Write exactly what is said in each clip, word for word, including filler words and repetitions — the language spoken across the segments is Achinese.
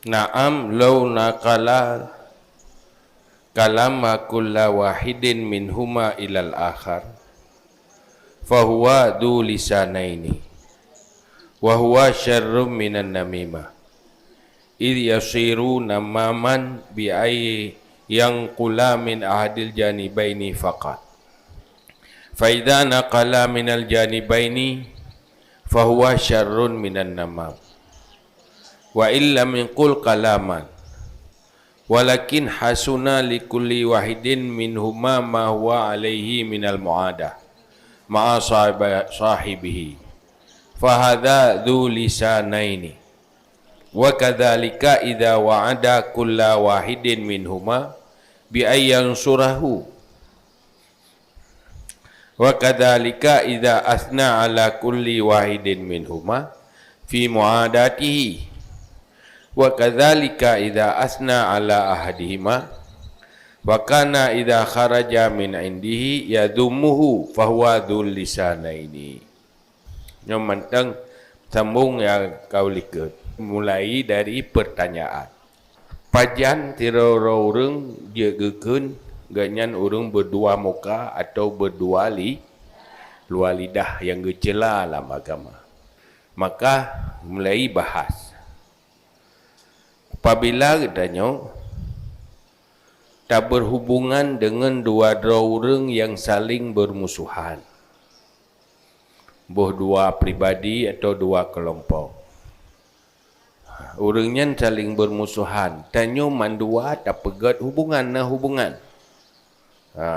Na'am, law naqala kalama kulla wahidin minhuma ilal akhar, fahuwa dzu lisanaini, wa huwa syarrun minan namimah, idh yasiru namaman bi ay yanqula min ahadil janibaini faqat. Fa idza naqala minal janibaini, fahuwa syarrun minan namam. Wa illam yaqul kalaman, walakin hasuna likulli wahidin minhuma ma huwa alaihi minal mu'adah ma'a sahiba-, sahibihi, fahadza dzu lisanaini. Wa kadzalika idza wa'ada kulla wahidin minhuma bi an yansurahu. Wa kadzalika idza atsna ala kulli wahidin minhuma fi mu'adatihi. Wa kadzalika idza atsna ala ahadihima. Wa kana idza kharaja min indihi yadzummuhu fahuwa dzul lisanaini. Nyoe mantong sambung nyang ka u likot. Mulai dari pertanyaan. Pajan sidroe-droe ureuëng jeuet geukheun gobnyan ureuëng beudua muka atau beudua li-, dua lidah nyang geucela lam agama. Maka mulai bahas. Apabila geutanyoe taberhubungan deungon dua droe ureuëng nyang saling bermusuhan, boh dua pribadi atau dua kelompok. Ureuëng nyan saling bermusuhan, tanyoe mandua tapeugét hubungan, na hubungan. Ha.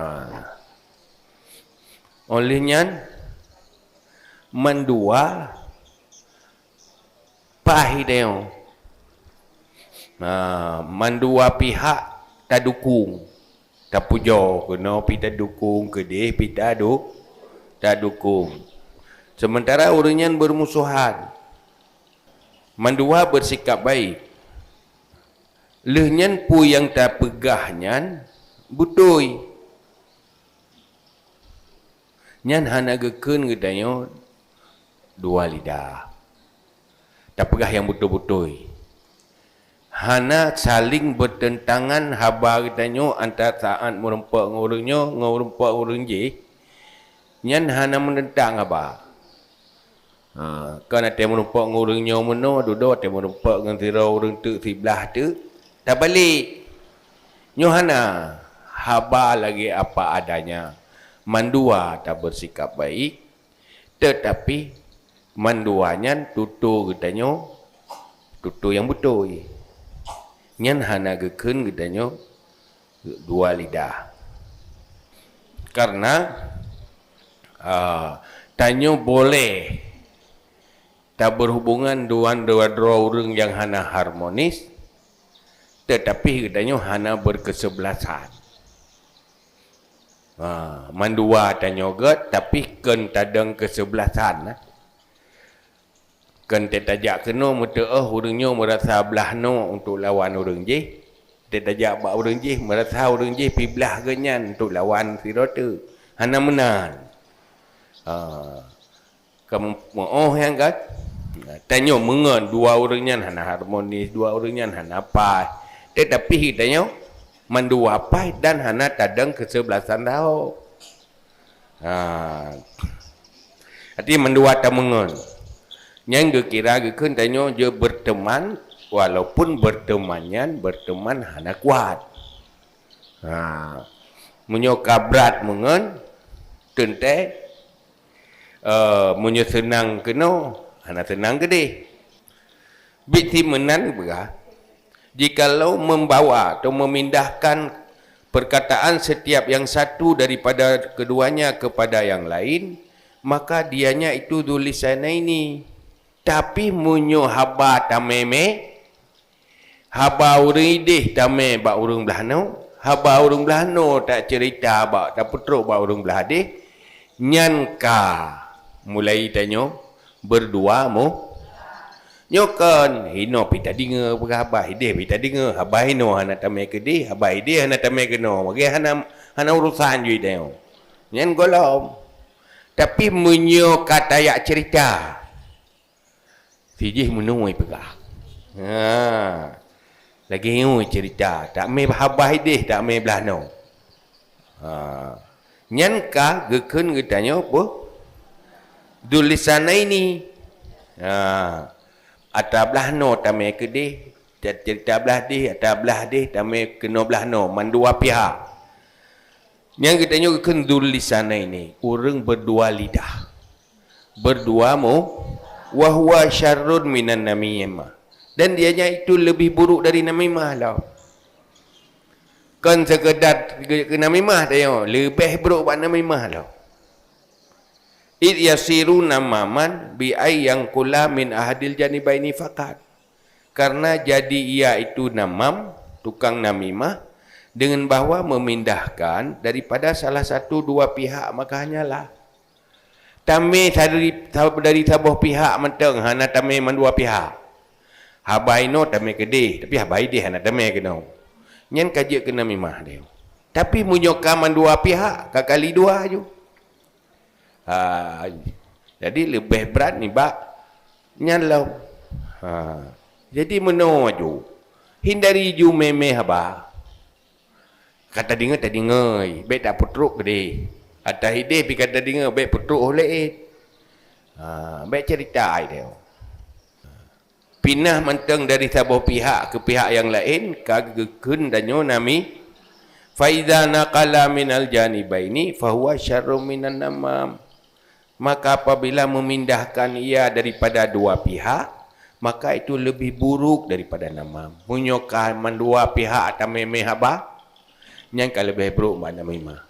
Oleh nyan, mandua paih tanyoe. Ha, mandua pihak tadukung. Tapujoe keunoe pi tadukung, keudeh pi tadu-, tadukung. Sementara ureuëng nyan bermusuhan, mandua bersikap baik. Lheueh nyan peue nyang tapeugah nyan beutôi. Nyan hana geukheun geutanyoe dua lidah. Tapeugah nyang beutôi-beutôi. Hana saling bertentangan haba geutanyoe antara saát meurumpok ngon ureuëng nyoe ngon meurumpok ngon ureuëng jéh. Nyan hana meunentang haba. Ha, kon até meurumpok ngon ureuëng nyoe meunoe, dudoe até meurumpok ngon sidroe ureuëng teuk siblah teuk, tabalek. Nyoe hana, haba lagée apa adanya. Mandua tabersikap baik, teutapi mandua nyan tutoe geutanyoe, tutoe nyang beutôi. Nyan hana geukheun geutanyoe dua lidah. Karena, ah, tanyoe boleh taberhubungan deungon dua droe ureuëng nyang hana harmonis, teutapi geutanyoe hana berkeseubelasan. Ha, mandua tanyoe gét, tapi kon tadong keseubelasan, nah. Kon teuh tajak keunoe meuteuôh ureuëng nyoe meurasa blah noe untuk lawan ureuëng jéh. Teuh tajak bak ureuëng jéh meurasa ureuëng jéh pi blah geuh nyan untuk lawan sidroe teuk. Hana meunan. Ha. Ka meu-, meu'oh nyan kan? Tanyoe meungon dua ureuëng nyan hana harmonis, dua ureuëng nyan hana paih. Teutapi tanyoe mandua paih dan hana tadong keseubelasan sahoe. Ha. Arti mandua tameungon. Nyan geukira geukheun tanyoe jeuet berteman, walaupun berteman nyan berteman hana kuat. Ha. Meunyoe ka brat meungon, teuntée, eh, meunyoe seunang keunoe, hana seunang keudeh. Bit si meunan peugah, jikalau membawa atau memindahkan perkataan setiap yang satu daripada keduanya kepada yang lain, maka dianya itu dzulisanaini. Tapi meunyoe haba tamé-mé, haba ureuëng ideh tamé bak ureuëng blah noe, haba ureuëng blah noe taceurita bak, tapeutrok bak ureuëng blah deh, nyan ka mulai tanyoe berdua mu-, nyoe kon, inoe pi tadeungoe peugah haba, ideh pi tadeungoe, haba inoe hana tamé keudeh, haba ideh hana tamé keunoe, bagi hana, hana urusan jih tanyoe. Nyan gohlom. Tapi meunyoe ka tajak ceurita, si jih meunoe peugah. Ha. Lagée nyoe cerita, tamé haba ideh, tamé blah noe. Ha. Nyan ka geukheun geutanyoe peue? Dzulisanaini. Ha. Ata blah noe tamé keudeh, cerita blah deh, ata blah deh tamé keunoe blah noe, mandua pihak. Nyang geutanyoe geukheun dzulisanaini, ureuëng berdua lidah. Berdua mu, wa huwa syarrun minan namimah. Dan dianya itu lebih buruk dari namimah lah. Kon sekedar ke, ke namimah tanyoe, leubeh buruk bak namimah lah. Id yasiru namaman bi ay yanqula min ahadil janibaini faqat. Karena jadi ia itu namam, tukang namimah, dengan bahwa memindahkan daripada salah satu dua pihak, maka hanyalah tamé dari, dari saboh pihak mantong, hana tamé mandua pihak. Haba inoe tamé keudeh, tapi haba ideh hana tamé keunoe. Nyan ka jeuet keu namimah deh. Tapi meunyoe ka mandua pihak, ka kali dua aju. Ha, jadi leubeh brat nibak nyan lom. Ha, jadi meunoe aju. Hindari ju mé-mé haba. Ka tadeungoe, tadeungoe, bék tapeutrok keudeh. Ata ideh pih ka tadeungoe, bék peutrok ho laén. Ha, bék cerita ai deh. Pinah mantong dari saboh pihak keu pihak nyang laén ka geukheun tanyoe nami, fa idza naqala minal janibaini fahuwa syarrun minan namam. Maka apabila memindahkan ia daripada dua pihak, maka itu lebih buruk daripada namam. Meunyoe ka mandua pihak tamé-mé haba, nyan ka leubeh buruk bak namimah.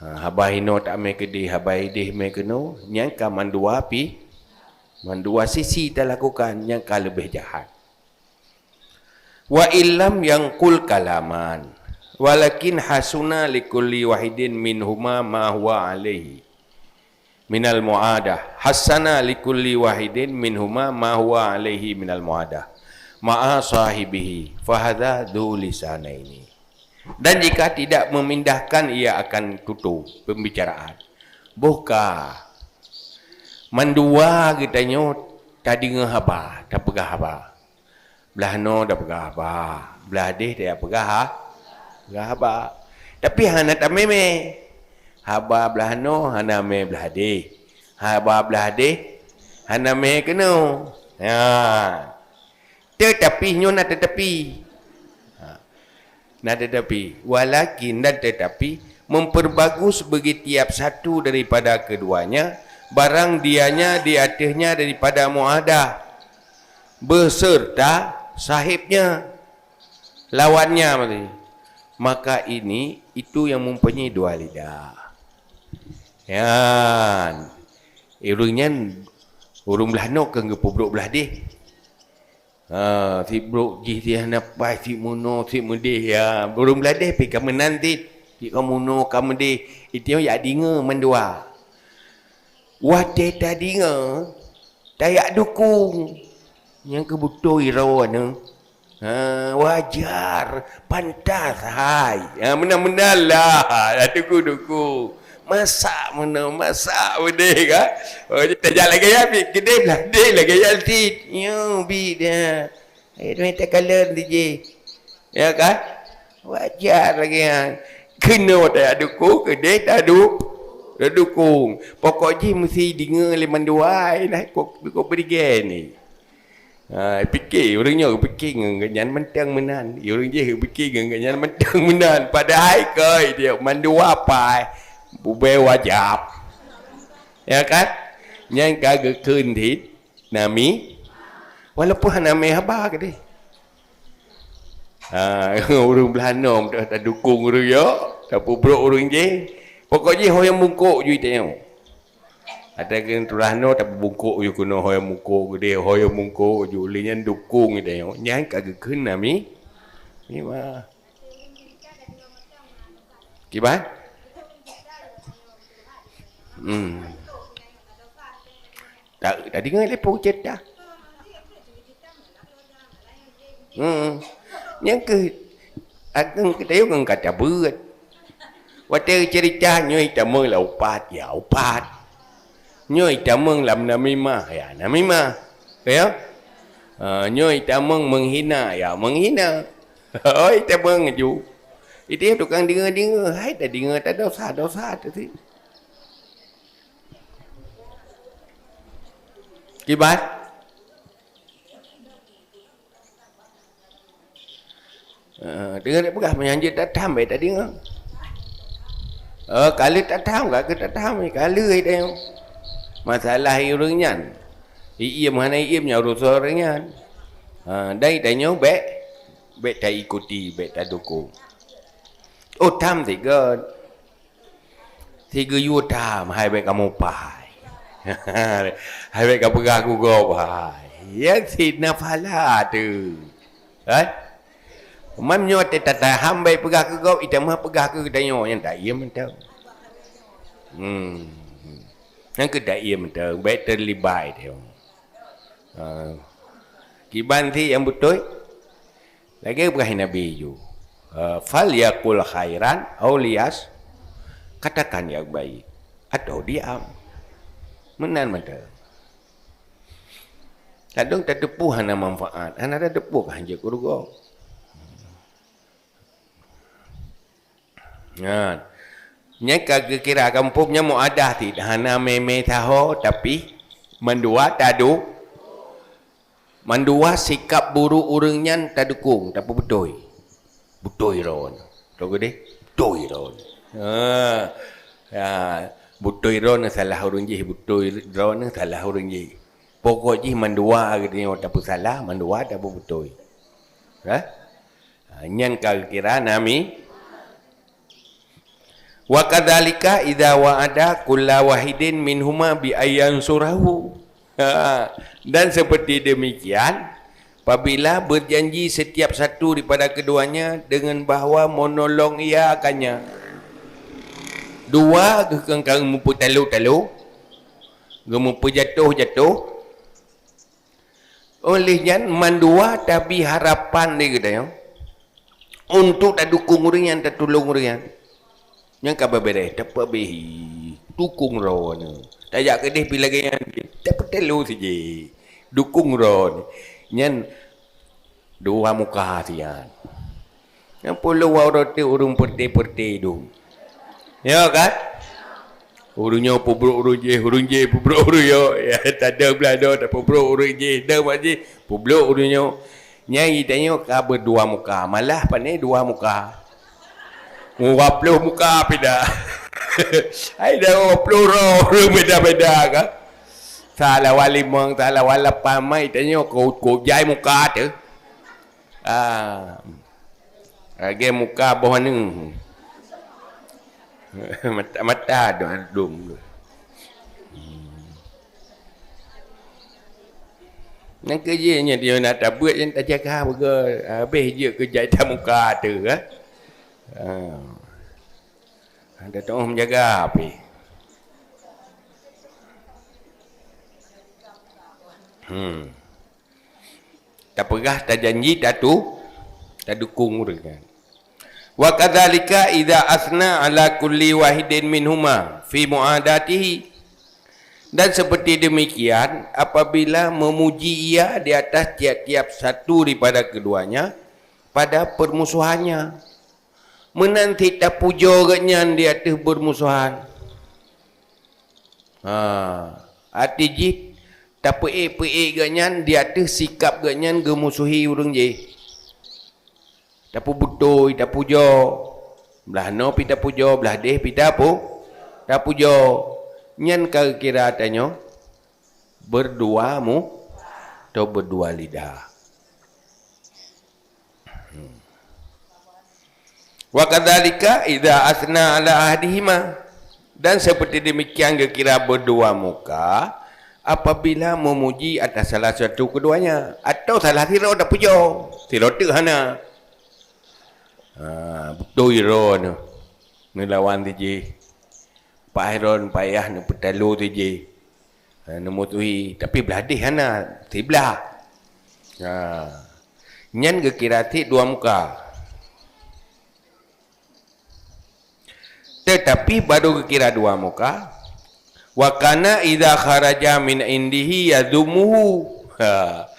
Ha, haba inoe tamé keudeh, haba ideh mé keunoe, nyan ka mandua pi, mandua sisi talakukan, nyan ka leubeh jahat. Wa illam yanqul kalaman, walakin hasuna likulli wahidin minhuma ma huwa alaihi minal mu'adah. Hassana likulli wahidin minhuma ma huwa alaihi minal mu'adah ma'a sahibihi, fahadha dzu lisanaini. Dan jika tidak memindahkan, ia akan tutup pembicaraan. Boh ka mandua geutanyoe tadeungoe haba, tapeugah haba. Blah noe tapeugah haba, blah deh tapeugah ha, peugah haba. Tapi hana tamé-mé. Haba blah noe hana mé blah deh. Haba blah deh hana mé keunoe. Ha. Tetapi, nyoe na tetapi. Ha. Na tetapi, walakin, dan tetapi, memperbagus bagi tiap satu daripada keduanya barang dianya di atasnya daripada muadah beserta sahibnya, lawannya maksudnya. Maka ini, itu yang mempunyai dua lidah. Nyan. Ureuëng nyan, ureuëng blah noe keu geupeubrok blah deh. Ha, si brok jih, si hana paih, si meunoe, si meudeh, ya. Ureuëng blah deh pih ka meunan cit. Si ka meunoe, ka meudeh. Itu jak deungoe mandua. Watée tadeungoe, tajak dukung. Nyang keubeutôi droeneuh. Ha, wajar, pantas hai. Ha, meunan-meunan lah, ha, dukung-dukung. Masak meunoe, masak meudeh kan? Oh, tajak lagée nyan, bit keudeh blah deh lagée nyan cit. Nyoe bit dah. Hai, teuma takalon dijih. Ya kan? Wajar lagée nyan. Keunoe tajak dukung, keudeh tadu-, tadukung. Pokok jih meusti deungoe lé mandua ai lah, kok, kok beudigée ni. Ha, pike, ureuëng nyoe pike ngon geuhnyan mantong meunan. Ureuëng jih pike ngon geuhnyan mantong meunan. Padahai keu dia mandua pai bubé wajab. Ya kan? Nyan ka geukheun cit nami, walaupun hana mé haba keudeh. Ha, ureuëng blah noe tadukung ureuëng nyoe, tapeubrok ureuëng jih. Pokok jih ho nyang bungkôk ju tanyoe. Ata keuneuk tulah noe tapeubungkôk ju keunoe, ho nyang bungkôk keudeh, ho nyang bungkôk ju, lé nyan dukung ju tanyoe. Nyan ka geukheun nami. Ni ma. Kiban? Hmm. Ta-, tadi ngon telepon cerita. Hmm. Nyang keu, akan keutayong ngon kata beuet. Watée cerita nyoe tamong lam upat, ya upat. Nyoe tamong lam namimah, ya namimah. Ya? Ha, nyoe itamong menghina, ya menghina. Oh, itamong ju. Itu tukang dengar-dengar, hai tadengar tadosa-dosa tu si. Kiban? Eh, deungon peugah meunyan jeuet tatham, bèk tadeungoe. Eh, ka lheueh tatham, ka keuh tatham, ka lheueh tanyoe. Masalah ureueng nyan. Iem hana iem nyan urusan ureueng nyan. Ha, dan tanyoe bèk, bèk taikuti, bèk tadukung. Oh, tham sigoe. Sigeuyue tham, hai bèk kamoe pai. Hai bèk kapeugah keu gob, hai. Nyan sit na pahala teuh. Kan? Man nyoe teuh tataham bèk peugah keu gob, itamah peugah keu geutanyoe nyang taiem mantong. Hmm. Nyang keu taiem mantong, bèk teulibai teuh. Ha. Kiban sit nyang beutôi? Lagèe peugah Nabi ju, eh, "Falyaqul khairan aw liyas," katakan yang baik atau diam. Meunan mantong. Kadang tateupeue hana manfaat, hana tateupeue ka hanjeuet keu rugoe. Nyan. Nyan ka geukira gampông nyan muadah cit, hana mé-mé saho, tapi mandua tadu-, mandua sikap buruk ureueng nyan tadukung, tapeubeutôi. Beutôi droeneuh. Beutôi keudeh? Beutôi droeneuh. Ha. Ya, beutôi droeneuh salah ureueng jih, beutôi droeneuh salah ureueng jih. Pokok jih mandua geutanyoe tapeusalah, mandua tapeubeutôi. Ha? Ha, nyan ka geukira nami. Wa kadzalika idza wa'ada kulla wahidin minhuma bi ayyan surahu. Ha, dan seperti demikian, apabila berjanji setiap satu daripada keduanya dengan bahwa menolong ia akannya. Dua geuh keu-, keu meupeutalo-talo, geumeupeujatoh-jatoh, Óh lheueh nyan, mandua tabi harapan di geutanyoe untuk tadukung ureuëng nyan, tatulông ureuëng nyan. Nyang ka beureh, tapeubihi, dukung droeneuh. Tajak keudeh pi lagée nyan, tapeutelo sijih, dukung droeneuh. Nyan dua muka sian. Nyang peureulée uroe teuk ureuëng peureute-peureute dum. Ya kan? Ureuëng nyoe peubrok ureuëng jih, ureuëng jih peubrok ureuëng nyoe. Ya, tadong blah dong, tapeubrok ureuëng jih, dong mak jih, peubrok ureuëng nyoe. Nyang geutanyoe ka beudua muka, malah pane dua muka. Dua ploh muka pih dah. Hai dah dua ploh droe ureuëng beda-beda kan? Salah lawan limong, salah lawan lapan, mai tanyoe ko, ko jai muka teuh. Ah. Lagée muka boh aneuëk. Mata-mata dong dum. Nyang keujeuet nyan dia na tabeuet nyang tajaga beugöt, habéh jeuet keu jai tamuka teuh, eh. Ah. Ada tengok menjaga api. Hmm. Tapeugah, tajanji, tatu, tadukung ureuëng nyan. Wa kadzalika idza asna ala kulli wahidin minhuma fi muadatihi. Dan seperti demikian, apabila memuji ia di atas tiap-tiap satu daripada keduanya pada permusuhannya. Meunan cit tapujoe geuhnyan di ateueh beurmusohan. Ha, arti jih, tapeuék-peuék geuhnyan di ateueh sikab geuhnyan geumusuhi ureuëng jih. Tapeubeutôi, tapujoe. Blah noe pih tapujoe, blah deh pih tapu-, tapujoe. Nyan ka geukira tanyoe beurdua mu-, atau beurdua lidah. Wa kadzalika idza asna ala ahadihima, dan seperti demikian geukira beurdua muka apabila memuji atas salah satu keduanya, atau salah sidroe tapujoe, sidroe teuk hana. Ha, beutôi droeneuh neulawan sijih, paih droeneuh payah neupeutalo sijih. Ha, neumusuhi, tapi blah deh hana, siblah. Ha. Nyan geukira cit dua muka. Tetapi baru geukira dua muka, wa kana idza kharaja min indihi yadzumuhu. Ha.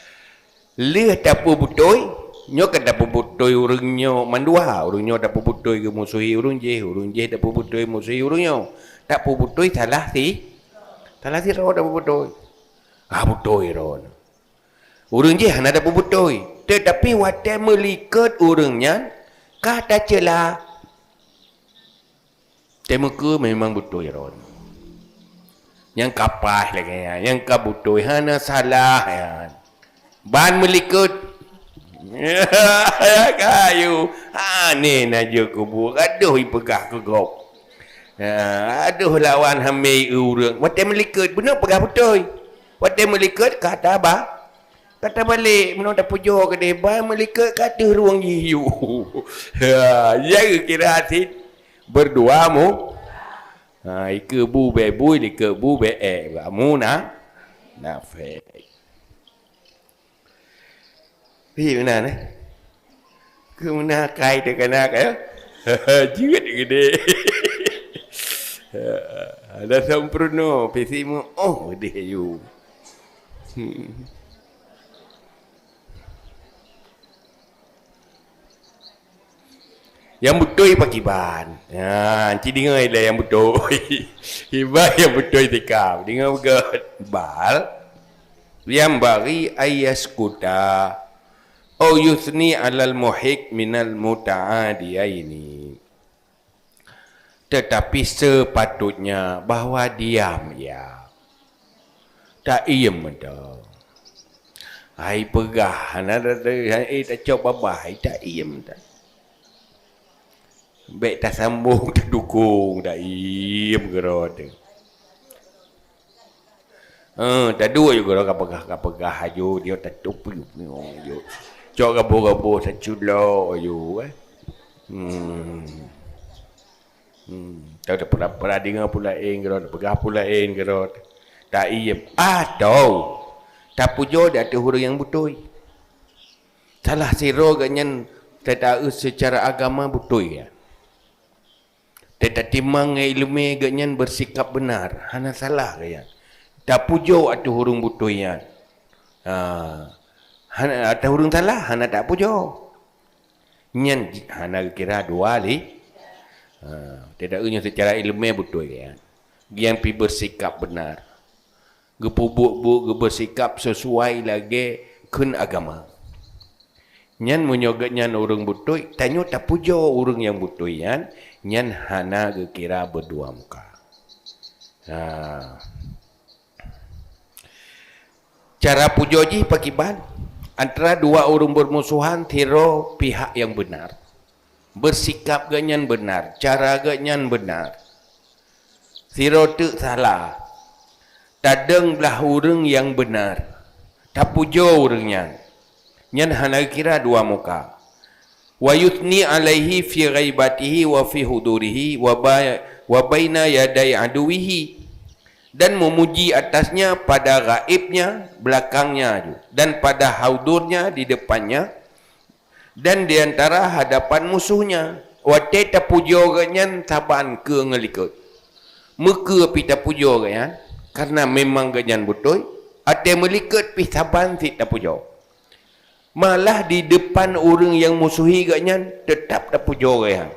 Lheueh tapeubutôi, nyoe kan tapeubutôi ureuëng nyoe mandua, ureuëng nyoe tapeubutôi geumusuhi ureuëng jéh, ureuëng jéh tapeubutôi musuhi ureuëng nyoe. Tapeubutôi salah si, salah sidroe tapeubutôi. Ah, butôi droe. Ureuëng jéh hana tapeubutôi, teutapi watée meulikot ureuëng nyan ka taceulah. Teumeukeu memang butôi droe. Nyang ka paih lagée nyan, nyang ka butôi hana salah nyan. Ban meulikot. Kayu. Aneh na jeuet kubu. Gadoh ipeugah keu gob. Ha, adoh lawan hamé ureuëng. Watée meulikot, beuna peugah butôi. Watée meulikot, kata ba. Kata balek, meunoe tapujoe keudeh, ban meulikot ka teuh rueng jih yue. Ha, ya kira sit. Berdua mu. Ha, ikeue bu bée bui, likeue bu bée ék. Mu na? Nafék. Pi meunan, eh? Keu meunan kai teuh kanak, eh? Jeuet geude. Ada sempurna, pisi mu, oh, geude yu. Hmm. Nyang beutôi pakiban. Ha, ci deungoe ilée nyang beutôi. Kiban nyang beutôi tika. Deungoe beugét. Bal. Nyang bari ayaskuta. Au yusni alal muhik minal muta'adiyaini. Tetapi sepatutnya bahwa diam ia. Taiem mantong. Hai peugah, hana, eh, tacok babah, hai taiem mantong. Bék tasambong, tadukong, taiem keudroe teuh. Eh, taduek ju keudroe kapeugah-kapeugah aju, dia tatupi ju. Cok gaboh-gaboh taculok aju, eh. Hmm. Hmm. Tau tapura-pura deungoe peue laén keudroe, tapeugah peue laén keudroe. Taiem. Atau tapujoe di ateueh ureuëng nyang beutôi. Salah sidroe geuh nyan teuta-eu seucara agama beutôi nyan. Teutatimang ngon iéleumé geuh nyan beusikap beunar, hana salah geuh nyan. Tapujoe ateueh ureuëng beutôi nyan. Ha, hana, ateueh ureuëng salah, hana tapujoe. Nyan hana geukira dua lé. Ha, teuta-eu nyoe seucara iéleumé beutôi geuh nyan. Geuh nyan pi beusikap beunar. Geupeubuet-buet geubeusikap sisuai lagée kheun agama. Nyan meunyoe geuh nyan ureuëng beutôi, tanyoe tapujoe ureuëng nyang beutôi nyan, nyan hana geukira beudua muka. Ha. Cara pujoe jih pakiban? Antara dua ureuëng beurmusohan, sidroe pihak nyang beunar. Beusikap geuh nyan beunar, cara geuh nyan beunar. Sidroe teuk salah. Tadong blah ureuëng nyang beunar. Tapujoe ureuëng nyan. Nyan hana kira dua muka. Wa yuthni alaihi fi ghaibatihi wa fi hudurihi wa ba-, wa baina yadai aduwihi. Dan memuji atasnya pada gaibnya, belakangnya, dan pada haudurnya, di depannya, dan di antara hadapan musuhnya. Watée tapujoe geuh nyan saban keu ngon likot. Meukeue pi tapujoe geuh nyan, karena memang geuh nyan beutôi, watée meulikot pi saban sit tapujoe. Malah di depan ureuëng nyang musuhi geuh nyan, teutap tapujoe geuh nyan.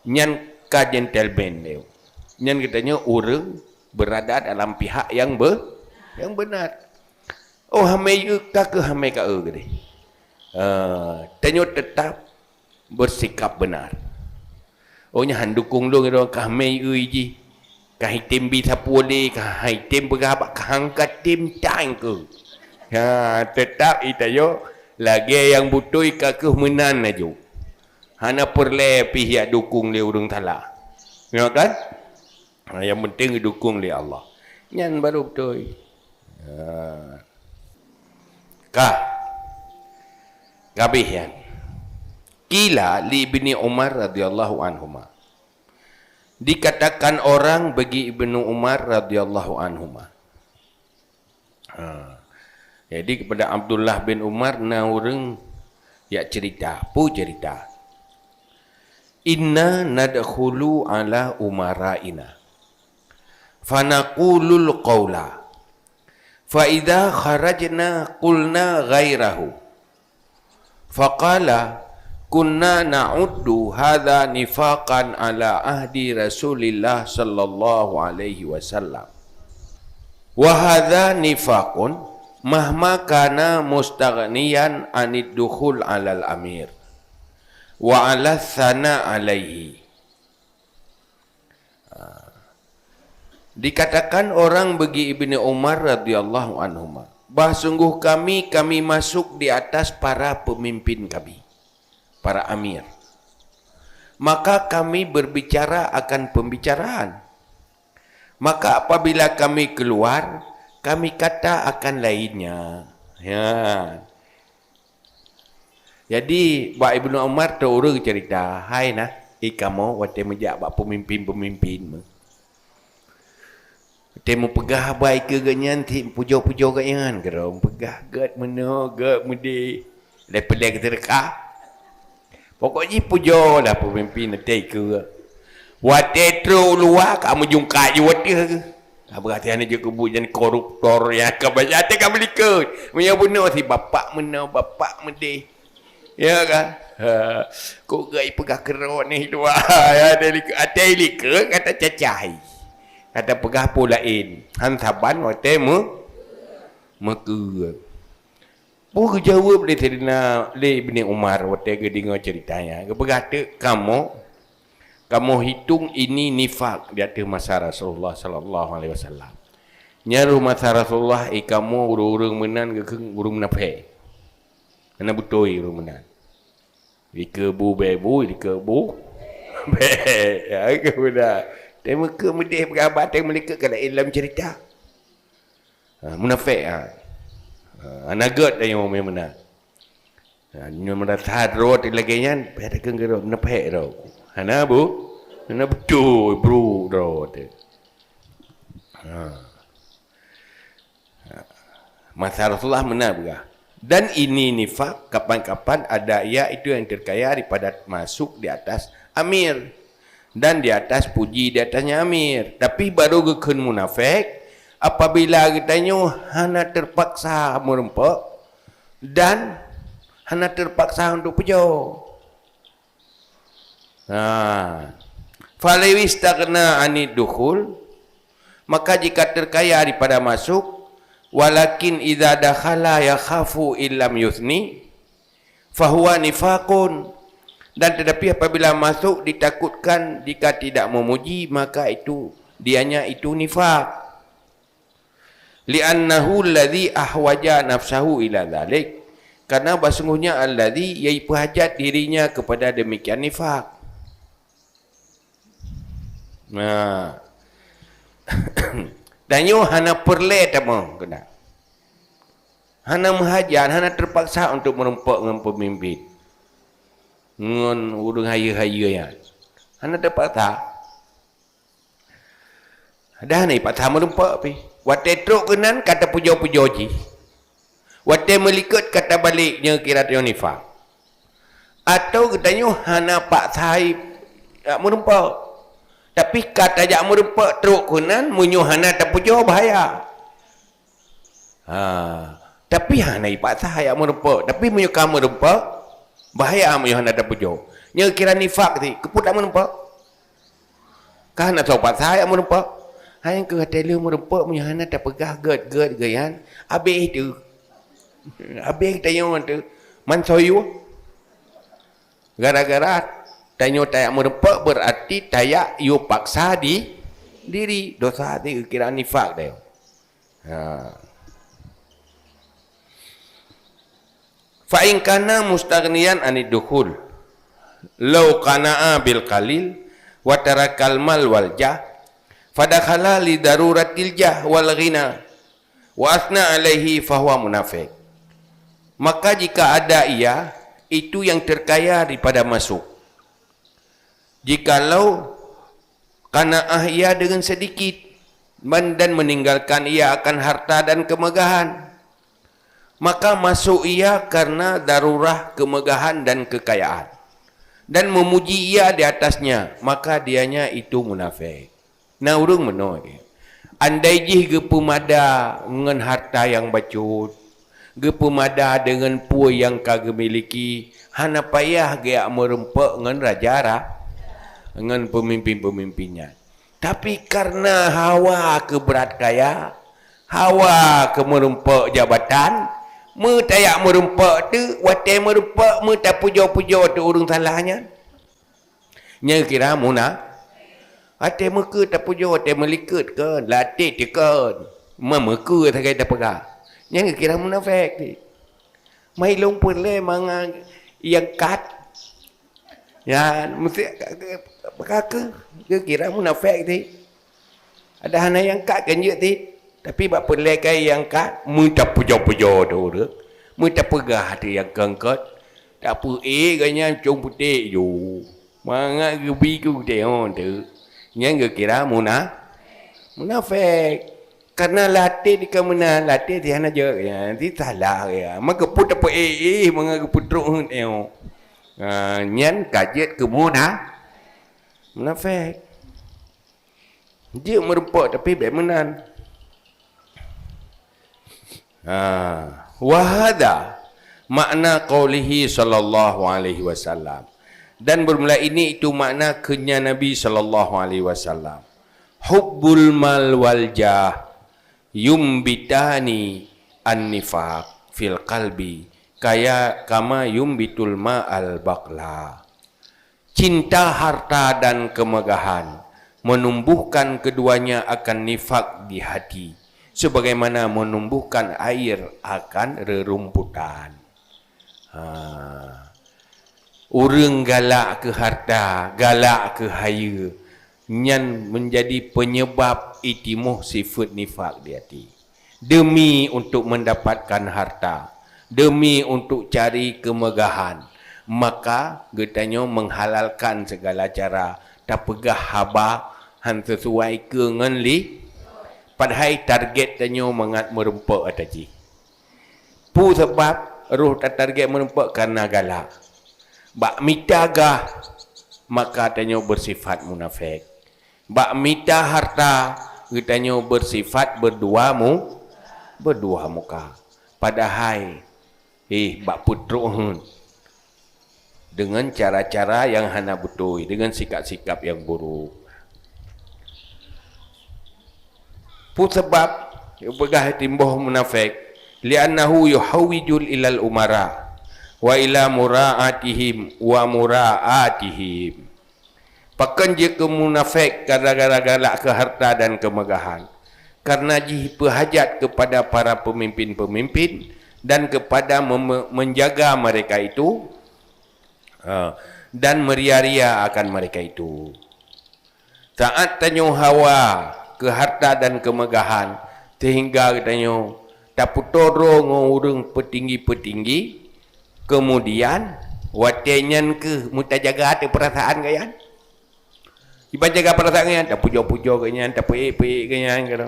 Nyan ka gentleman lé. Nyan geutanyoe ureuëng berada dalam pihak nyang be-, nyang benar. Oh, hamé eu ka keuh hamé ka eu geude. Ah, tanyoe teutap beusikap beunar. Oh, nyan han dukong lôn droe ka hamé eu jih. Ka hitem bi sapeue lé, ka hitem peugah bak ka han ka tem tan keuh. Ha, teutap i tanyoe lagée nyang beutôi ka keuh meunan laju. Hana peureulée pih jak dukong lé ureuëng salah. Ya kan? Ha, nyang penting dukong lé Allah. Nyan baru beutôi. Ha. Ka. Ka abéh nyan. Qila li Ibni Umar radhiyallahu anhuma. Dikatakan orang bagi Ibnu Umar radhiyallahu anhuma. Ha. Jadi kepada Abdullah bin Umar na ureuëng jak cerita. Peue cerita? Inna nadkhulu ala umaraina. Fanaqulul qaula. Fa idza kharajna qulna ghairahu. Faqala, "Kunna na'uddu hadza nifaqan ala ahdi Rasulillah sallallahu alaihi wasallam. Wa hadza nifaqun mahma kana mustaghniyan anid dukhul alal amir wa ala tsana alaihi." Dikatakan orang bagi Ibnu Umar radhiyallahu anhuma, "Bah sungguh kami, kami masuk di atas para pemimpin kami, para amir. Maka kami berbicara akan pembicaraan. Maka apabila kami keluar, kami kata akan lainnya." Ya. Jadi, bak Ibnu Umar tu ureuëng cerita, "Hai nah, i kamoe watée meujak bak peumimpén-peumimpén meuh. Watée meupeugah haba keu geuhnyan, cit pujoe-pujoe geuhnyan keudroe, meupeugah gét meunoe, gét meudeh. Lé peulée keu teureukah. Pokok jih pujoe lah peumimpén watée keu. Watée trok luwa ka meujungkat ju watée." Ka beurati hana jeuet keubu jan koruptor nyang ka banyak até ka meulikot. Meunyoe bunoe si bapak meunoe, bapak meudeh. Ya kan? Ha. Kok gai peugah keurot ni dua. Ya, até likot, até likot kata cacai. Kata peugah peue laén. Han saban watée me-, meukeue. Peue geujaweueb lé Saidina, lé Ibni Umar watée geudeungoe ceurita nyan? Geupeugah teuk, "Kamoe, kamoe hitong ini nifak di ateueh masa Rasulullah sallallahu alaihi wasallam. Nyan rôh masa Rasulullah, i kamoe ureuëng-ureuëng meunan geukheun ureuëng munafék. Hana beutôi ureuëng meunan. Likot bu bèe bu, likot bu bèe." Ya, keu meunan. Teumeukeu meudeh peugah haba teuh meulikot ka laén lam ceurita. Ha, munafék, ha. Ha, hana gét tanyoe meunan. Ha, nyoe meurasa droe lagée nyan, payah takheun keu droe, munafék droe. Hana bu? Hana beutôi, brok droe teuh. Ha. Ha. Masa Rasulullah meunan peugah. Dan ini nifak, kapan-kapan ada ia itu yang terkaya daripada masuk di atas amir. Dan di atas puji di atasnya amir. Tapi baru geukheun munafék apabila geutanyoe hana teupaksa meurumpok dan hana teupaksa untuk pujoe. Ha. Falawistaghna anid dukhul, maka jika terkaya daripada masuk, walakin idza dakhala yakhafu illam yuthni, fahuwa nifaqun. Dan tetapi apabila masuk ditakutkan jika tidak memuji, maka itu dianya itu nifak. Li'annahu alladzi ahwaja nafsahu ila dzalik. Karena bahsungguhnya alladzi, ia peuhajat dirinya kepada demikian nifak. Nah. Dan nyoe hana peureulée tamong keunan. Hana meuhajat, hana teupaksa untuk meurumpok ngon peumimpin. Ngon ureuëng hayeue-hayeue nyan. Hana teupaksa. Dan hana ipaksa meurumpok pih. Watée trok keunan ka tapujoe-pujoe jih. Watée meulikot ka tabalek nyoe kira tanyoe nifak. Atau geutanyoe hana paksa i-, jak meurumpok. Tapi ka tajak meurumpok trok keunan meunyoe hana tapujoe bahaya. Ha, tapi hana ipaksa jak meurumpok. Tapi meunyoe ka meurumpok, bahaya meunyoe hana tapujoe. Nyoe kira nifak teuh, keupeue tak meurumpok? Ka hana soe paksa jak meurumpok. Hai keuh watée lheueh meurumpok meunyoe hana tapeugah gét-gét geuyan, habéh teuh. Habéh tanyoe teuh. Mansoyue. Gara-gara tanyoe tajak meurumpok, beurati tajak yue paksa di diri. Dosa teuh kira nifak teuh. Ha. Fa in kana mustaghniyan anid dukhul, lau qana'a bil qalil wa tarakal mal wal jah, fadakhala li daruratil jah wal ghina, wa asna alaihi fahuwa munafiq. Maka jika ada ia, itu yang terkaya daripada masuk. Jikalau qanaah ia dengan sedikit, man-, dan meninggalkan ia akan harta dan kemegahan, maka masuk ia karena darurah kemegahan dan kekayaan, dan memuji ia di atasnya, maka dianya itu munafik. Na ureuëng meunoe, andai jih geupeumada ngon harta nyang bacut, Geupeumada deungon peue nyang ka geumiliki, hana payah geujak meurumpok ngon raja ra-, ngon peumimpin-peumimpin nyan. Tapi kareuna hawa keu brat kaya, hawa keu meurumpok jabatan, meutajak meurumpok teuk, watée meurumpok meutapujoe-pujoe teuk ureuëng salah nyan. Nyan geukira muna-, watée meukeue tapujoe, watée meulikot kon, latét teukon, meumeukeue sagai tapeugah. Nyan geukira munafék. Mai lôn peureulée mangat nyang kat. Nyan meusti ka, ka, ka, ka, geukira munafék teuh. Ada hana nyang kat kan jeuet teuh. Tapi bak peureulée kai nyang kat, meutapujoe-pujoe teuh ureuëng. Meutapeugah teuh nyang keungkot. Tapeuék gobnyan cong putéh ju. Mangat geubi keu geutanyoe teuh. Nyan geukira muna-, munafék. Kareuna latét dikeue meunan, latét di hana jeuet, nyan di salah ya. Maka pun tapeuék-ék mangat geupeutrok heuet nyoe. Ha, nyan ka jeuet keu muna-, munafék. Jeuet meurumpok tapi bék meunan. Ha, wa hadza makna qaulihi sallallahu alaihi wasallam. Dan bermula ini itu makna keunyan Nabi sallallahu alaihi wasallam. Hubbul mal wal jah yumbitani an-nifaq fil qalbi kaya kama yumbitul ma'al baqla. Cinta harta dan kemegahan menumbuhkan keduanya akan nifak di hati, sebagaimana menumbuhkan air akan rerumputan. Ha. Ureuëng galak keu harta, galak keu hayeue, nyan menjadi penyebab itimoh sifeuet nifak di até. Demi untuk mendapatkan harta, demi untuk cari kemegahan, maka geutanyoe menghalalkan segala cara tapeugah haba han sesuai keu ngon li, padahai target tanyoe mangat meurumpok ata jih. Peue sabab roh tatarget meurumpok? Kareuna galak. Bak mita gah, maka tanyoe beusifat munafék. Bak mita harta, geutanyoe beusifat beudua mu-, beudua muka. Padahai, eh, bak peutrok heuet. Dengan cara-cara yang hana beutôi, dengan sikap-sikap yang buruk. Peue sabab peugah timboh munafék? Li'annahu yuhawwijul ilal umara wa ila mura'atihim wa mura'atihim. Pakon jeuet keu munafék gara-gara galak keu harta dan kemegahan? Karena jih peuhajat kepada para pemimpin-pemimpin dan kepada mem-, menjaga mereka itu, ha, dan meria-ria akan mereka itu. Saat tanyoe hawa keu harta dan kemegahan, sehingga tanyoe tapeutoro ngon ureuëng peutinggi-peutinggi, kemudian watée nyan keuh meutajaga ateueh peurasaan gobnyan. Iban jaga peurasaan gobnyan, tapujoe-pujoe gobnyan, tapeuék-peuék gobnyan, kata,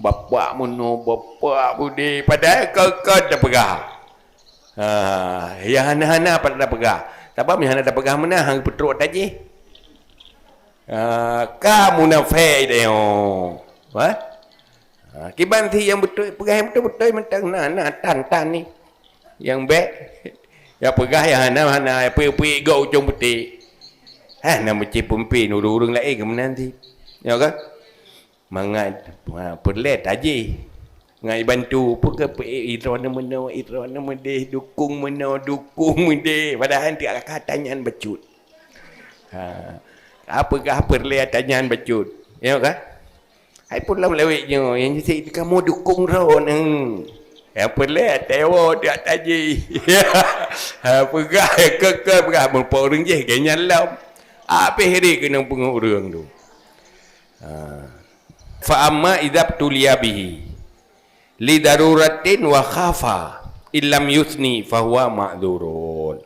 "Bapak meunoe, bapak beudeh," padahai kon-kon tapeugah. Ha, nyang hana-hana pat tapeugah. Sabab nyang hana tapeugah meunan han geupeutrok tajih. Ha, ka munafék tanyoe. Ha? Ha, kiban si nyang beutôi, peugah nyang beutôi-beutôi mantong na, na tan-tan ni. Nyang bék, nyang peugah nyang hana-hana, nyang peuék-peuék gok ucong putéh. Hana meucé peumimpin, ureuëng-ureuëng laén keu meunan si. Ya kan? Mangat, ha, peureulée tajih. Ngai bantu, peue keu peuék, idroe meunoe, idroe meudeh, dukung meunoe, dukung meudeh. Padahai tiak ka tanyan bacut. Ha. Apeugah peureulée tanyan bacut. Ya kan? Hai pulang lewat nyoe, nyang jisi kamoe dukung droeneuh. Ya peureulée tewo tiak tajih. Ha, peugah, keu-keu peugah, meupok ureuëng jih, gobnyan lom. Habéh ri keunong peungeuh ureuëng tu. Ha. Fa amma idza tuliya bihi li daruratin wa khafa illam yusni fahuwa ma'dzurun.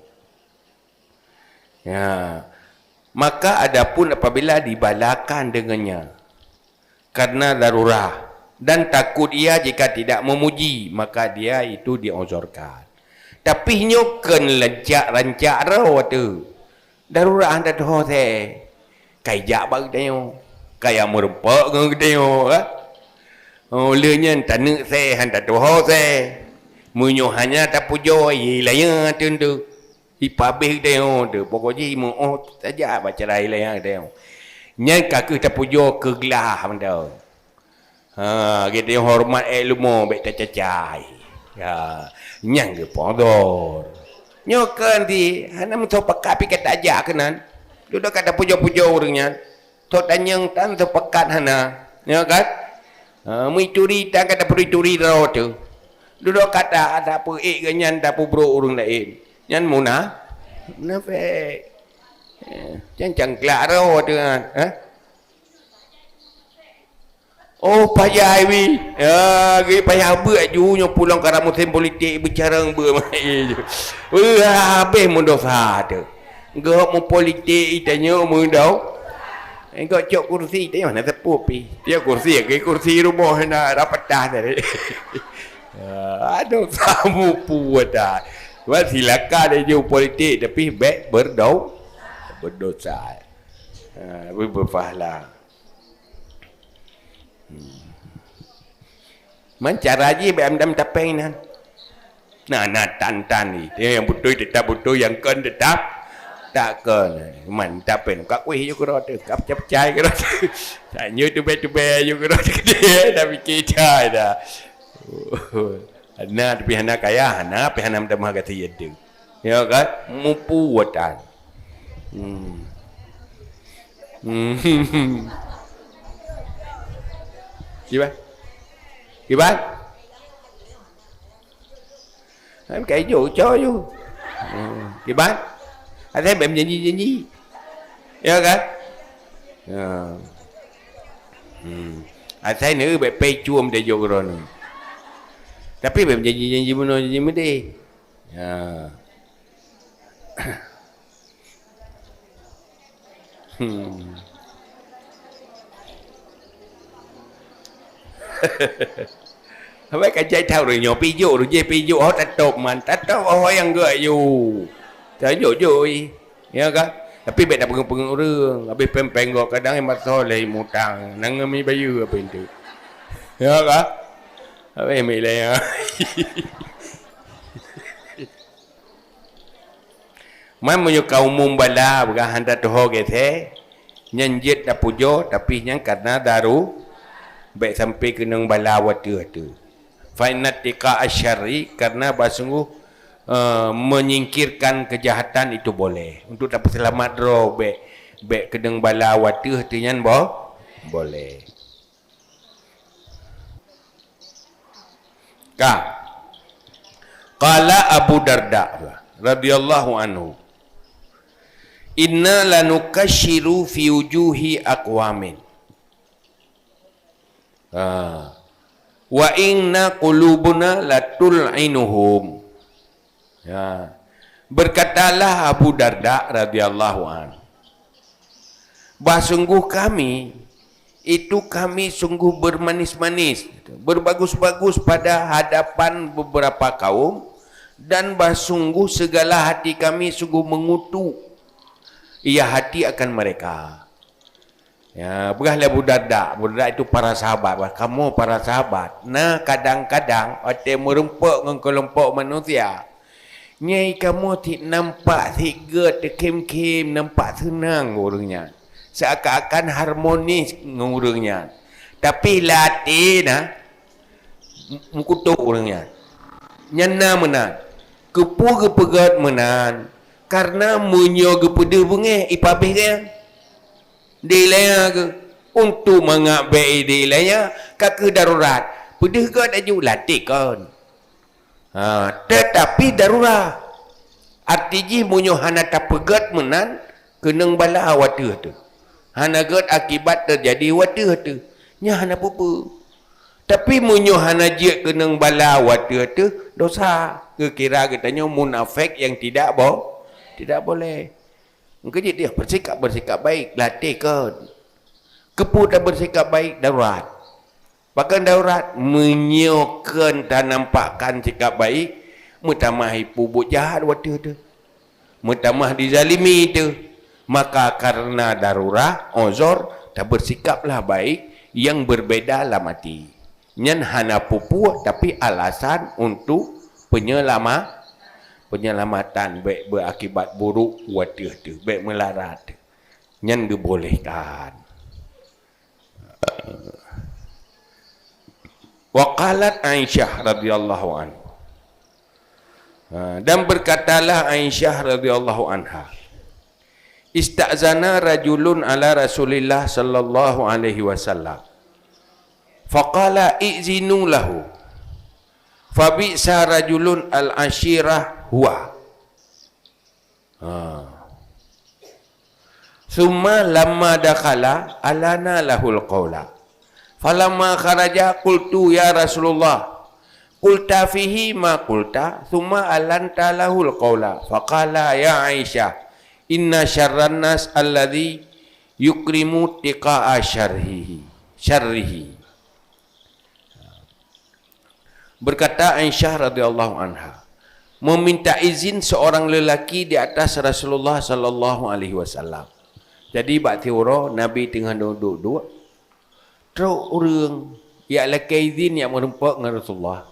Ya. Maka adapun apabila dibalakan dengannya karena darurat dan takut ia jika tidak memuji, maka dia itu diuzurkan. Tapi nyoe kon rancak-rancak droe tu. Darurat han tatuho se. Kai jak bak geutanyoe. Kai meurumpok ngon geutanyoe, ha? Oh, lheueh nyan taneuk se han tatuho se. Meunyoe hana tapujoe, ye layeue teuntu. Ipabeh teuh, pokok jih meuoh tajak bacara ye layeue teuh. Nyan ka kheueh tapujoe keu glah mantong. Ha, geutanyoe horeumat ilmu, bèk tacacai. Ya, nyang geupeudor. Nyoe kan di, hana meusoe pakat pih ka tajak keunan. Dudoe ka tapujoe-pujoe ureueng nyan. Soe tanyong tan soe pakat hana. Nyoe kan? Ha, meuturi tan ka tapeuturi droe teuh. Dudoe ka ta-, tapeuék geuh nyan tapeubrok ureueng laén. Nyan muna-, munafék. Eh, nyan cangklak droe teuh kan. Ha? Oh, payah ai wih. Ya, geuh payah beuet ju nyoe pulang karena musim politik beucarang beuet mai ju. Wah, habéh meudosa teuh. Geuh meupolitik itanyoe meudo. Engkau cok kursi itanyoe hana teupeu pih. Dia kursi ke kursi rumoh na rapatah tadi. Ya, aduh, kamu puas dah. Cuma silakan dia ju politik tapi bèk berdo-, berdosa. Ha, beu-, berpahala. Hmm. Man cara jih bèk am-, am tapéng nan. Nah, nah, tan-tan ni. Dia yang beutôi tetap beutôi, yang kon tetap tak kon. Man tapéng. Ka kueh ju keudroe teuh, ka pecah-pecah ju keudroe teuh. Tak nyoe tubé-tubé ju keudroe teuh. Dia dah fikir cai dah. Hana, tapi hana kaya, hana, tapi hana meutamah gaséh teuh. Ya kan? Mupu watan. Hmm. Hmm. Kiban? Kiban? Kan kai jo, co ju. Hmm. Kiban? Asai bèk janji-janji. Ya kan? Ya. Hmm. Asai ni bèk pai cuam dah jok droeneuh. Tapi bèk janji-janji bunoe janji meudeh. Ya. Hmm. Haba ka jai that ureueng nyoe pih jok, ureueng jih pih jok, oh, tatop man, tatop, oh, nyang geuh yu. Tajok-jok, ih. Ya kan? Tapi bèk tapeungeut-peungeut ureueng, habéh péng-péng gob kadang masa lé mutang, nang mi bayeue apa itu. Ya kan? Habéh mi lé. Man meunyoe ka umum bala, peugah hana teuho geuthée, nyan jeuet tapujoe, tapi nyan karena daru-, bèk sampai keunong bala wateuh teuh. Fa inna tiqa asyarri, karena bahsungguh, eh, menyingkirkan kejahatan itu boleh. Untuk tapeuseulamat droe, bèk, bèk keunong bala wateuh teuh nyan bo-, boleh. Ka. Qala Abu Darda radhiyallahu anhu, "Inna lanukasyyiru fi wujuhi aqwamin. Ha. Wa inna qulubuna latul'inuhum." Ya. Berkatalah Abu Darda radhiyallahu anhu, "Bah sungguh kami, itu kami sungguh bermanis-manis, berbagus-bagus pada hadapan beberapa kaum, dan bah sungguh segala hati kami sungguh mengutuk ia hati akan mereka." Ya, peugah lé Abu Darda. Abu Darda itu para sahabat. Bah, kamoe para sahabat. Na kadang-kadang watée meurumpok ngon keulompok manusia, nyan kamoe cit nampak cit gét teukhém-khém, nampak seunang ureuëng nyan. Seakan-akan harmonis ngon ureuëng nyan. Tapi lam até na meukutok ureuëng nyan. Nyan na meunan. Keupeue geupeugét meunan? Karena meunyoe geupeudeuh beungéh, ipabéh gét. Di laya geuh, untuk mangat bék di laya, ka kheueh darurat. Peudeuh gét aju lam até kon. Ha, tetapi darurat. Arti jih meunyoe hana tapeugét meunan, keunong bala wateueh teuh. Hana gét akibat teujadi wateueh teuh. Nyan hana peue-peue. Tapi meunyoe hana jeuet keunong bala wateueh teuh, dosa. Geukira geutanyoe munafék nyang tidak bo-, tidak boleh. Meukeujeuet dia bersikap, bersikap baik, lam até kon. Keupeue tabersikap baik? Darurat. Pakon darurat? Meunyoe kon tanampakkan sikap baik, meutamah ipeubuet jahat wateueh teuh. Meutamah dizalimi teuh. Maka karena darurat, uzur, tabersikaplah baik nyang berbeda lam até. Nyan hana peue-peue, tapi alasan untuk Penyelama-, penyelamatan bék berakibat buruk watée teuh, bék meularat. Nyan geubolehkan. Wa qalat Aisyah radhiyallahu anha. Ha, dan berkatalah Aisyah radhiyallahu anha, "Ista'zana rajulun ala Rasulillah sallallahu alaihi wasallam. Faqala, 'I'zinu lahu.' Fabi'sa rajulun al-ashirah huwa." Ha. "Tsumma lamma dakhala alana lahul qaula. Falamma kharaja qultu, 'Ya Rasulullah, qulta fihi ma qulta, tsumma alanta lahul qaula.' Faqala, 'Ya Aisyah, inna syarran nas alladzi yukrimu tiqa'a syarrihi, syarrihi.'" Berkata Aisyah radhiyallahu anha, meminta izin seorang lelaki di atas Rasulullah sallallahu alaihi wasallam. Jadi bak siuroe Nabi teungoh duek-duek, trok ureuëng jak lakée izin jak meurumpok ngon Rasulullah.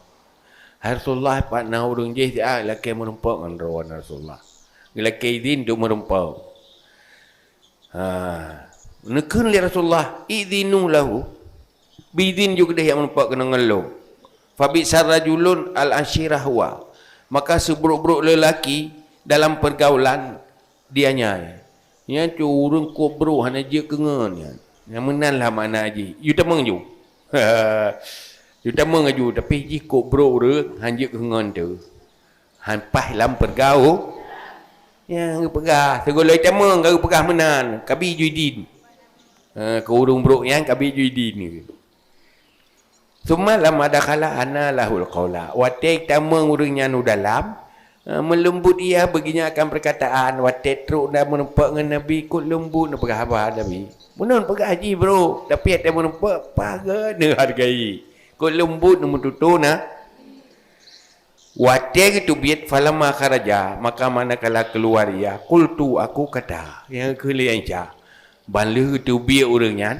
"Hai Rasulullah, pat na ureuëng jih siat lakée meurumpok ngon droe Rasulullah. Geulakée izin untuk meurumpok." Ha, neukheun lé Rasulullah, "Idzinu lahu." "Bri izin ju keudeh jak meurumpok keunoe ngon lôn." "Fabi'sa rajulun al-ashirah huwa." Maka seubrok-brok lelaki dalam pergaulan dia nyan. Nyan tu ureuëng kok brok hana jeuet keu ngon nyan. Nyang meunan lah makna jih. Ju tamong ju. Ju tamong ju, tapi jih kok brok ureuëng hana jeuet keu ngon tu. Han paih lam peurgau-, nyang geupeugah, "Sigoloi tamong ka geupeugah meunan, kabi ju idin." Ha, keu ureuëng brok nyan kabi ju idin. "Tsumma lamma dakhala alana lahul qaula." Watée tamong ureuëng nyan u dalam, ha, meuleumbut ia beuginyan akan peurkataan. Watée trok na meurumpok ngon Nabi, kot leumbut neupeugah haba Nabi. Bunoe peugah jih brok, tapi watée meurumpok, paih geuhargai. Kot leumbut neumeututoe na. Watée geuteubiet, "Falamma kharaja," maka manakala keuluar ia, "qultu," aku kata, nyang kheun lé Aisyah, ban lheueh geuteubiet ureuëng nyan,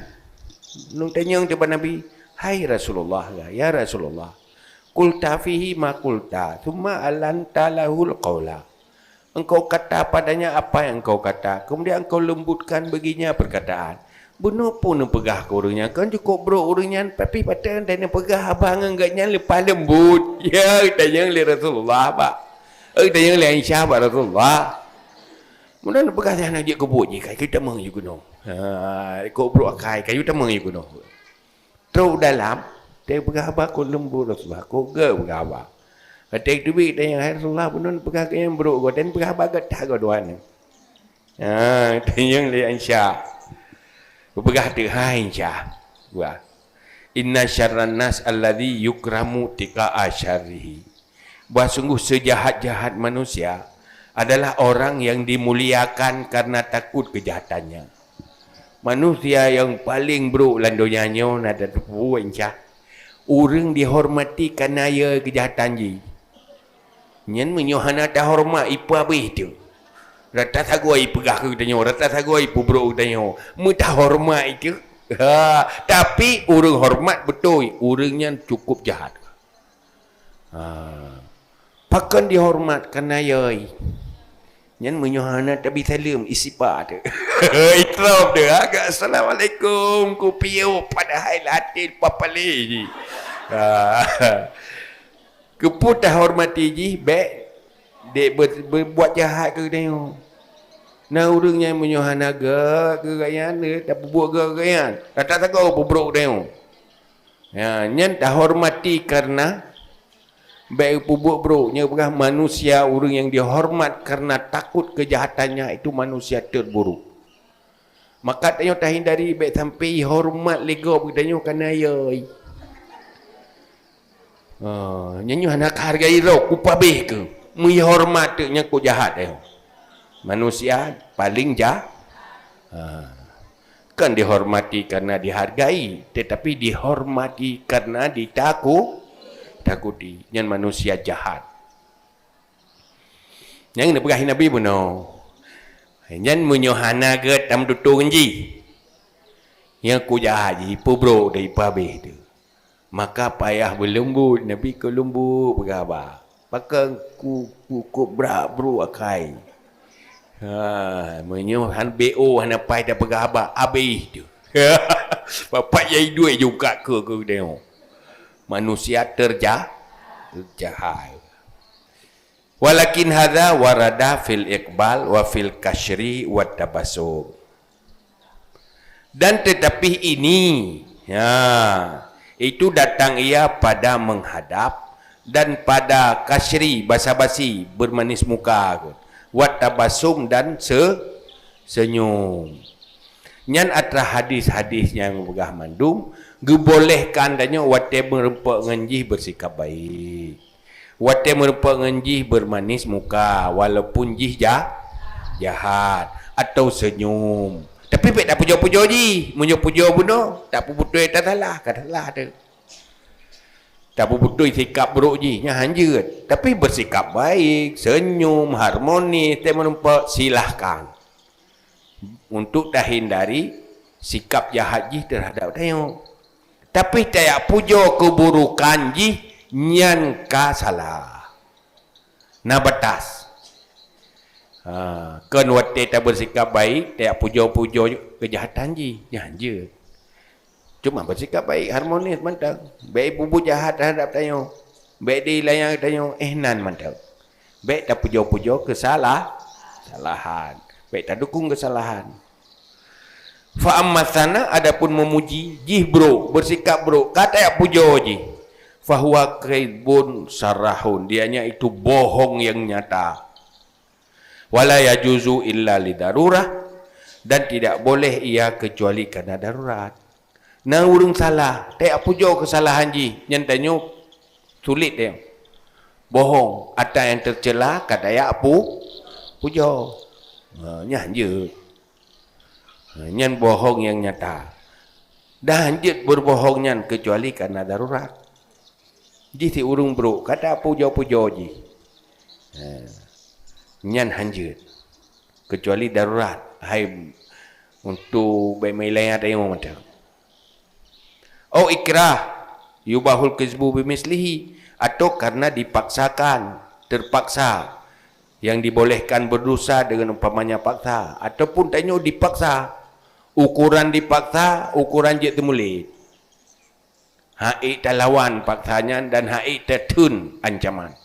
lôn tanyong teuh bak Nabi, "Hai Rasulullah, ya Rasulullah, qulta fihi ma qulta, tsumma alanta lahul qaula." Engkau kata padanya apa yang engkau kata, kemudian engkau lembutkan baginya perkataan. Bunoe peue neupeugah keu ureuëng nyan, kan cukôp brok ureuëng nyan, tapi patéh neupeugah haba ngon gobnyan leupah leumbut. Ya, geutanyong lé Rasulullah bak. Eh, geutanyong lé Aisyah bak Rasulullah. Bunoe neupeugah nyan jeuet keu buet jih, ka tamong ju keunoe. Ha, cukôp brok akai, ka tamong ju keunoe. Trok dalam, teupeugah haba kok leumbut Rasulullah, kok gét peugah haba. Watée teubiet tanyong, "Hai Rasulullah, bunoe neupeugah keu nyang brok goe, dan peugah haba gét that goe dua nyoe." Ha, tanyong lé Aisyah. Geupeugah teuh, "Hai Aisyah, bah, inna syarran nas alladzi yukramu tiqa'a syarrihi." Bah sungguh seujahat-jahat manusia adalah orang yang dimuliakan karena takut kejahatannya. Manusia nyang paleng brok lam donya nyoe na tateupeue, Aisyah. Ureuëng dihormati kareuna ya keujahatan jih. Nyan meunyoe hana tahoreumat, ipeuhabéh teuh. Rata sagoe ipeugah keu geutanyoe, rata sagoe ipeubrok geutanyoe. Meutahoreumat teuh. Ha, tapi ureuëng horeumat beutôi, ureuëng nyan cukup jahat. Ha. Pakon dihoreumat kareuna ya. Nyan meunyoe hana tabi saleuem, isipa teuh. Itrop teuh, ha, "Assalamualaikum, kupiôh," padahai lam até papalé jih. Ha. Keupeue tahoreumat jih, bék dek be-, beubuet jahat keu geutanyoe. Na ureuëng nyang meunyoe hana gét keu gobnyan, tapeubuet gét keu gobnyan, rata sagoe peubrok geutanyoe. Ya, nyan tahoreumat kareuna bék peubuet brok. Nyan peugah manusia, ureuëng nyang dihoreumat kareuna takot keujahatannya, itu manusia terburuk. Maka tanyoe tahindari bék sampai horeumat lé gob geutanyoe kareuna ya. Ha, nyan nyoe hana kahargai droe, kupabéh keu. Meuyah horeumat teuh nyang kok jahat, eh. Manusia paling ja-, ha. Kon dihormati kareuna dihargai, tetapi dihormati kareuna ditaku-, takuti. Nyan manusia jahat. Nyang neupeugah Nabi bunoe. Nyan meunyoe hana gét tam tutong jih. Nyang kok jahat jih, peubrok teuh, ipabéh teuh. Maka payah beuleumbut, Nabi keu leumbut peugah haba. Pakon ku, ku, ku brak bru akai. Ha, meunyoe han B O hana pai tapeugah haba, abéh tu. Bapak yai duek juga ke, ke tengok. Manusia terja-, terjahai. Walakin hadza warada fil iqbal wa fil kasyri wa tabassum. Dan tetapi ini, ya, itu datang ia pada menghadap dan pada kasyri, basa-basi, bermanis muka, wa tabassum, dan se-, senyum. Nyan atra hadis-hadis nyang peugah mandum geubolehkan tanyoe watée meureumpok ngon jih bersikap baik. Watée meureumpok ngon jih bermanis muka, walaupun jih ja-, jahat, atau senyum. Tapi bék tapujoe-pujoe jih. Meunyoe pujoe bunoe, tapeubutôi tasalah, ka salah tu. Tapeubutôi sikap brok jih, nyan hanjeuet. Tapi bersikap baik, senyum, harmonis, watée meureumpok, silahkan. Untuk tahindari sikap jahat jih terhadap tanyoe. Tapi tajak pujoe keuburukan jih, nyan ka salah. Na batas. Ha, kon watée tabersikap baik, tajak pujoe-pujoe keujahatan jih, nyan jeuet. Cuma bersikap baik, harmonis mantong. Bék peubuet jahat terhadap tanyoe. Bék dilayang tanyoe, ihsan mantong. Bék tapujoe-pujoe keusalah-, salahan. Bék tadukong keusalahan. Fa amma tsana, adapun meumuji, jih brok, bersikap brok, ka tajak pujoe jih. Fahuwa kadzibun sarahun, dianya itu bohong yang nyata. Wala yajuzu illa lidarurah, dan tidak boleh ia kecuali karena darurat. Na ureuëng salah, tajak pujoe keusalahan jih, nyan tanyoe sulet tanyoe. Bohong, atra nyang teucela ka tajak pu-, pujoe. Ha, nyan jeuet. Ha, nyan bohong nyang nyata. Dan jeuet berbohong nyan kecuali karena darurat. Jih si ureuëng brok, ka tapujoe-pujoe jih. Ha. Nyan hanjeuet. Kecuali darurat. Hai, untuk bék meuilang tanyoe mantong. Au ikrah, yubahul kizbu bimislihi. Atau karena dipaksakan, terpaksa. Yang dibolehkan berdosa dengan umpamanya paksa. Ataupun tanyoe dipaksa. Ukuran dipaksa, ukuran jeuet teumulit. Hak ék talawan paksa nyan dan hak ék tatheun ancaman.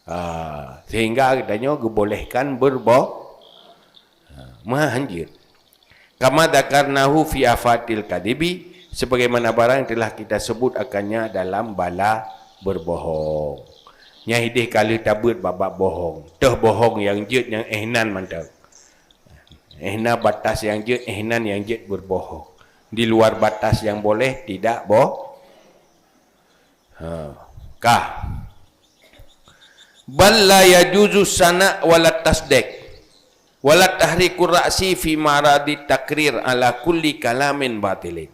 Ah, sehingga geutanyoe geubolehkan berboh-, ah, meuhanjeuet. Kama dzakarnahu fi afatil kadzibi, sebagaimana barang yang telah kita sebut akannya dalam bala berbohong. Nyan idéh ka lheueh tabeuet bak-bak bohong. Toh bohong nyang jeuet nyang ihsan mantong. Ihsan batas nyang jeuet, ihsan nyang jeuet berbohong. Di luar batas yang boleh tidak boh-, ha, kah. Bal la yajuzu sana wala tasdek, wala tahrikur ra'si fi maradi takrir ala kulli kalamin batilin.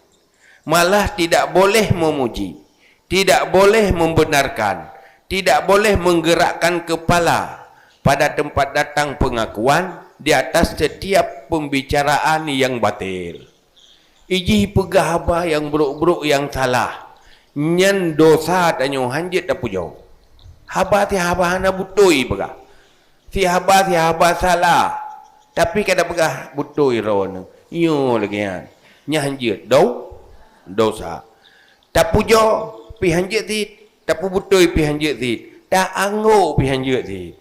Malah tidak boleh memuji, tidak boleh membenarkan, tidak boleh menggerakkan kepala pada tempat datang pengakuan di atas setiap pembicaraan yang batil. Ijih peugah haba nyang brok-brok nyang salah, nyan dosa tanyoe hanjeuet tapujoe. Haba si haba hana beutôi peugah. Si haba si haba salah, tapi ka tapeugah beutôi droeneuh. Nyoe lagée nyan. Nyan hanjeuet do-, dosa. Tapujoe pih hanjeuet cit, tapeubeutôi pih hanjeuet cit, ta-anggok pih hanjeuet cit.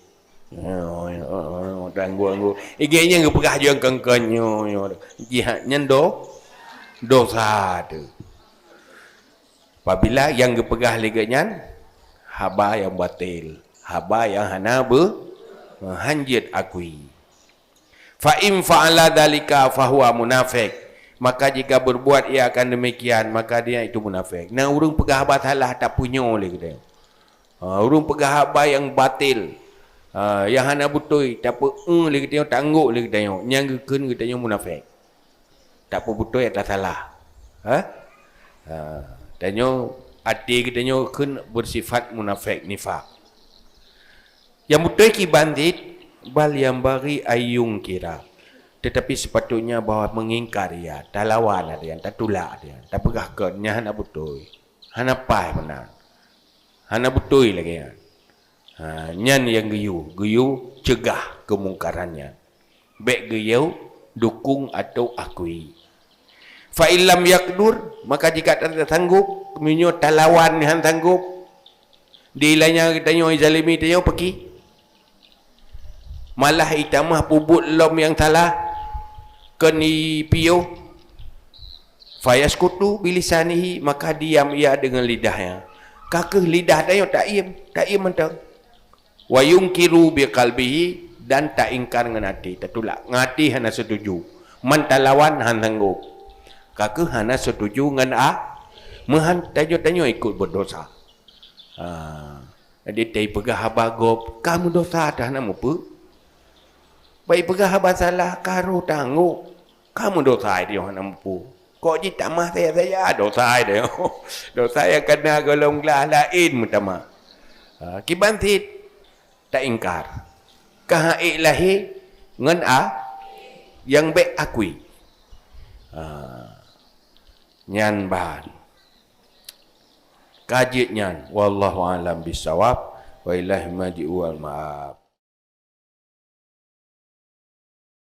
Tanggok-anggok. Igek nyang geupeugah jeueng kengken nyoe, nyoe. Jih nyan do-, dosa tu. Apabila nyang geupeugah lé geuh nyan haba nyang batil, haba nyang hana beu-, hanjeuet akui. Fa in fa'ala dzalika fahuwa munafiq. Maka jika berbuat ia akan demikian, maka dia itu munafik. Na ureuëng peugah haba salah tapeunyang lé geutanyoe. Ha, ureuëng peugah haba nyang batil, ha, nyang hana beutôi, tapeu-, lé geutanyoe, tanggok lé geutanyoe, nyang geukheun geutanyoe munafik. Tapeubeutôi ata salah. Ha? Ha, tanyoe até geutanyoe kheun bersifat munafik, nifak. Nyang beutôi kiban cit, bal yanbaghi ayyunkira. Tetapi sepatutnya bahwa mengingkar ia, talawan ada nyang tatulak ada nyang tapeugah kon nyan hana beutôi. Hana paih meunan. Hana beutôi lagée nyan. Ha, nyan nyang geuyue, geuyue ceugah keumungkaran nyan. Bék geuyue dukung atau akui. Fa illam yaqdur, maka jika tak sanggup, meunyoe talawan han sanggup, di lanya tanyoe izalimi tanyoe peki. Malah itamah peubuet lom nyang salah, kon ipiôh. Fayaskutu bilisanihi, maka diam ia dengan lidahnya. Ka kheueh lidah tanyoe taiem, taiem mantong. Wa yungkiru biqalbihi, dan taingkar ngon até, tatulak. Ngon até hana setuju. Man talawan han sanggup. Ka kheueh hana setuju ngon a-, meuhan tanyoe-tanyoe ikut berdosa. Ha. Jadi, teupeugah haba gob, ka meudosa dah hana mupeue. Baik peugah haba salah, ka roh tanggong, ka meudosa tanyoe hana mupeue. Kok jitamah saya-saya, dosa tanyoe. Dosa nyang kana golom glah laén meutamah. Ha, kiban cit taingkar. Ka han ék lahé ngon a-, nyang bék akui. Ha. Nyan ban. Ka jeuet nyan. Wallahu a'lam bissawab. Wa ilaihi marji'u wal ma'ab.